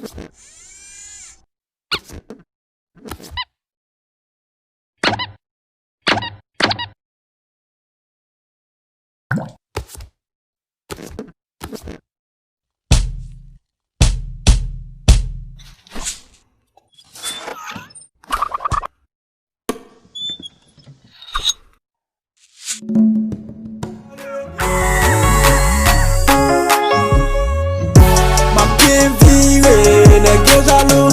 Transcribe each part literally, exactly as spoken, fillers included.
M ap byen vire, nèg yo jalou.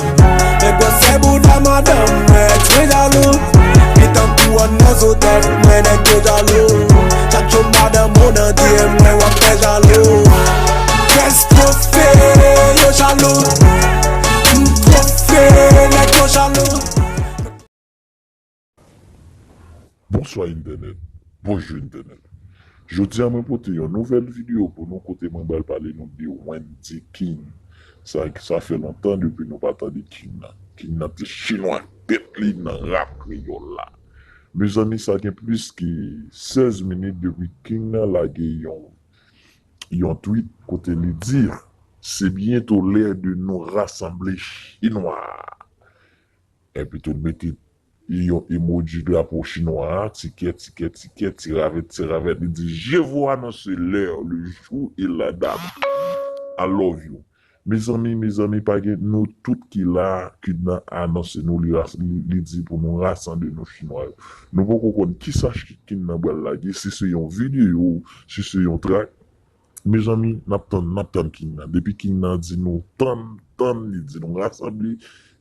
Men gwosè bouda madanm, èks mwen jalou. Li tankou anndan zo tèt mwen, nèg yo jalou. Chak jou madanm ou nan D M mwen, w ap fè jalou. Kès twofe, yo jalou. M twofe, nèg yo jalou. Bonswa entènèt. Bonjou entènèt. Jodi a mwen pote yon nouvèl videyo pou nou kote mwen pral pale nou de Wendy King. Sa, sa fè lontan depi nou pa tande King nan. King nan te chinwa tèt li nan rap kreyòl la. Mezanmi, sa gen plis ke sèz minit depi King nan lage yon, yon tweet kote li di, c'est bientôt l'heure de nous rassembler chinwa. Epi tou l mete yon emoji drapo chinwa a, ti kè, ti kè, ti kè, ti ravèt, ti ravèt. Li di, je vous annonce l'heure, le jour et la date. I love you. Mezanmi, mezanmi, pa gen nou tout ki la, King nan anonse nou, li, ras- li, li di pou nou rasanble nou chinwa yo. Nou poko konn kisa King nan pral lage, si se yon videyo, si se yon trak. Mezanmi, n ap tann, n ap tann King nan. Depi King nan di nou tann, tann, li di nou rasanble.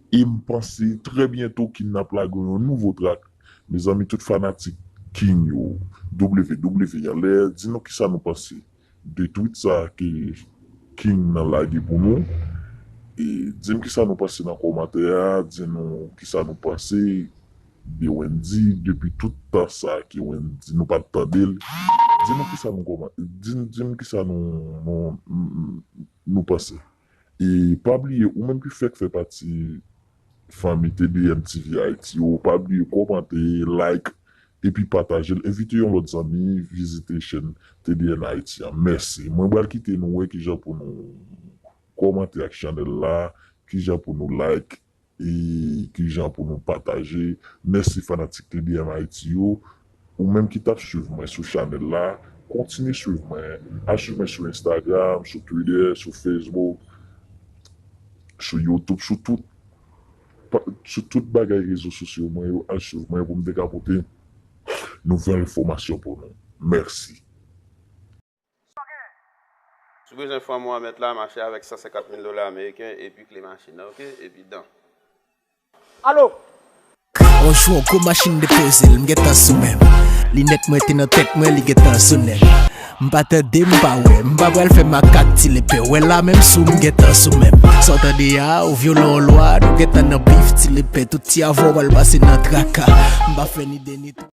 E m panse trè byento King nan ap lage yon nouvo trak. Mezanmi, tout fanatik King yo, W W anlè, di nou kisa nou panse de tweet sa ke King nan lage pou nou. E di m kisa nou panse nan kòmantè a, di nou kisa nou panse de Wendy depi tout tan sa ke Wendy nou pa t tande l. Di nou kisa nou kòman, di, di m kisa nou, nou, nou, nou panse. E pa bliye, ou menm ki fèk fè pati fanmi T D M T V Haiti yo, pa bliye kòmante, like, epi pataje l. Envite yon lòt zanmi vizite chèn T D M Haiti an. Mèsi. Mwen pral kite nou wè kijan pou nou kòmante ak chanèl la, kijan pou nou like, e kijan pou nou pataje. Mèsi fanatik T D M Haiti yo. Ou menm ki t ap swiv mwen sou chanèl la, kontinye swiv mwen. Al swiv mwen sou Instagram, sou Twitter, sou Facebook, sou YouTube, sou tout, pa- sou tout bagay rezo sosyo mwen yo. Al swiv mwen pou m te ka pote nouvèl enfòmasyon pou nou. Mèsi. Si w bezwen fanm ou an mèt la, mache avèk san senkant mil dola ameriken epi kle machin nan, oke? Epi dan. Alo! On jou, on gwo machin depoze l, m gentan sou men m. Linèt mwen te nan tèt mwen, li gentan sou nen m. M pa tande, m pa wè, m pa pral fè makak, Ti Lepè. Wè la menm sou m gentan sou men m. Sa w tande a, ou vyole yon lwa, nou gentan nan bif, Ti Lepè. Tout ti avwa w pral pase nan traka. M pa fè ni de ni twa.